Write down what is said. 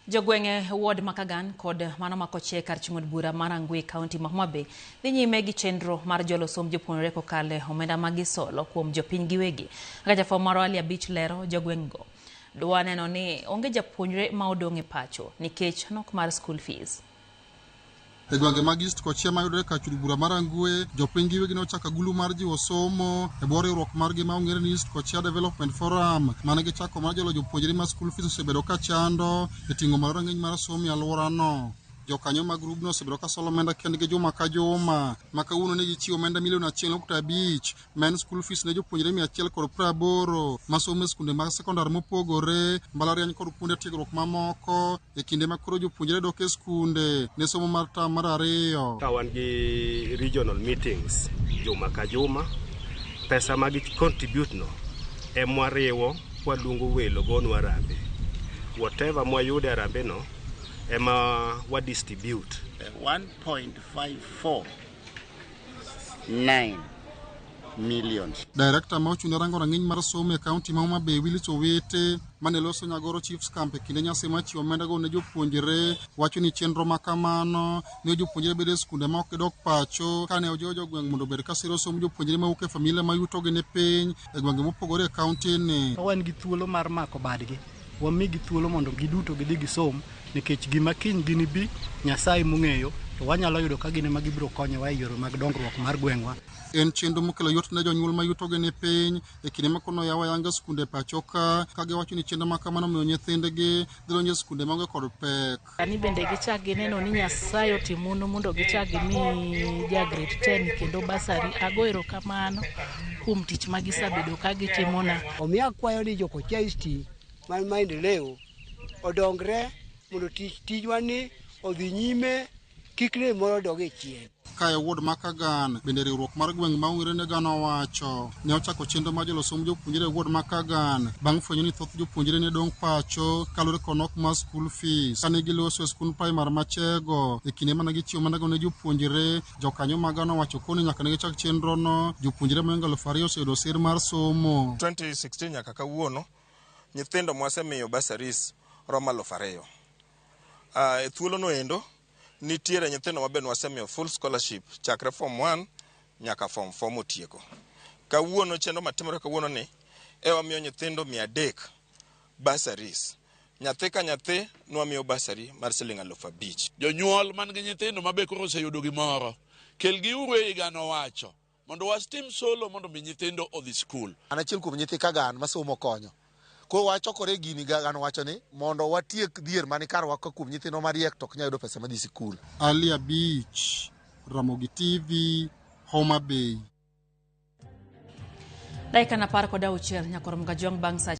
Jogweng'e ward ma Kagan kod mano ma Kochie kar chung' od bura mar Rangwe kaunti ma Homa Bay dhi nyime gi chenro mar jolo somb jopuonjre kokalo e omenda ma gisolo kuom jopiny giwegi. Kaka jafwambo marwa Ali Abich lero, jogweng' go dwa neno ni onge japuonjre ma odong' e pacho nikech nok mar school fees. E gwenge mag East Kochia mayudore kar chul bura mar Rangwe, jopiny giwegi ne ochako agulu mar jiwo somo e bwo riwruok margi ma ong'ere ni East Kochia Development Forum mane gichako mar jolo jopuonjre ma school fees osebedo ka chando e ting'o malo rang'iny mar somo e alworano. Jokanyo mag grubno osebedo ka solo omenda kendgi juma ka juma ma kawuono ne gichiwo omenda milion 1.5 ma en school fees ne jopuonjre 180 masomo e skunde mag sekondar mopogore, mbalariany kod kuonde tiegruok mamoko e kinde ma koro jopuonjre dok e skunde ne somo mar tam mar ariyo. Ka wan gi regional meetings juma ka juma, pesa ma gi contribute no emwariwo kwaluongo welo gonwa harambee. Whatever mwayudo e harambee no ema wa distribute. 1.549 million. Director ma ochung' ne rango rang'iny mar somo e kaunti ma Homa Bay Willis Owete mane loso Nyagoro Chiefs Camp e kinde nyasi mar chiwo omenda go ne jopuonjre wacho ni chenro ma kamano miyo jopuonjre bedo e skunde ma ok gidok pacho kane ojiwo jogweng' mondo obed ka siro somb jopuonjre mawuok e familia ma yutogi ni piny e gwenge mopogore e kaunti ni. Ka wan gi thuolo mar mako badgi, wamigi thuolo mondo giduto gidhi gisom nikech gima kiny ginibi Nyasaye mong'eyo to wanyalo yudo ka gin ema gibiro konyowa e yore mag dongruok mar gweng'wa. En chenro mokelo yot ne jonyuol ma yutogi ni piny e kinde ma kono yawo ayanga skunde e pacho ka ka giwacho ni chenro ma kamano miyo nyithindgi dhi donjo e skunde maonge kod pek. Sani bende gichak gineno ni Nyasaye otimono mondo gichak gimi ja grade 10 kendo basari. Ago erokamano kuom tich ma gisebedo ka gitimona. Omiyo akwayo ni jo Kochia East man maendeleo odongre mondo tich tijwa ni odhi nyime kik le moro dog e chien. Ka e ward ma Kagan bende riwruok mar gweng' ma ong'ere ne Gano owacho ne ochako chenro mar jolo somb jopuonjre e ward ma Kagan bang' fwenyo ni thoth jopuonjre ne dong' pacho kaluwore kod nok mar school fees. Kane giloso e skund primar Machego e kinde mane gichiwo omenda go ne jopuonjre, jokanyo mag Gano owacho koni nyaka ne gichak chenro no jopuonjre mohingo 2000 oseyudo sir mar somo. 2016 nyaka kawuono nyithindo mwasemiyo bursaries romo 2000. E thuolo no endo nitiere nyithindo mabe nwasemiyo full scholarship chakre form 1 nyaka form 4 motieko. Kawuono chenro matimore kawuono ni e wamiyo nyithindo 300 bursaries. Nyathi ka nyathi nwamiyo bursary mar siling 5000. Jonyuol man gi nyithindo mabe koro oseyudo gimoro, kelgiuru e higano wacho mondo wastim solo mondo mi nyithindo odhi skul. An achiel kuom nyithi Kagan masomo konyo. Koro wachokore gini Gano wacho ni mondo watiek dhier mani karwa ka kuom nyithindwa mariek to ok nyal yudo pesa madhi sikul. Ali Abich, Ramogi TV, Homa Bay. Dakika 16 nyaka rom gajwang' bang' saa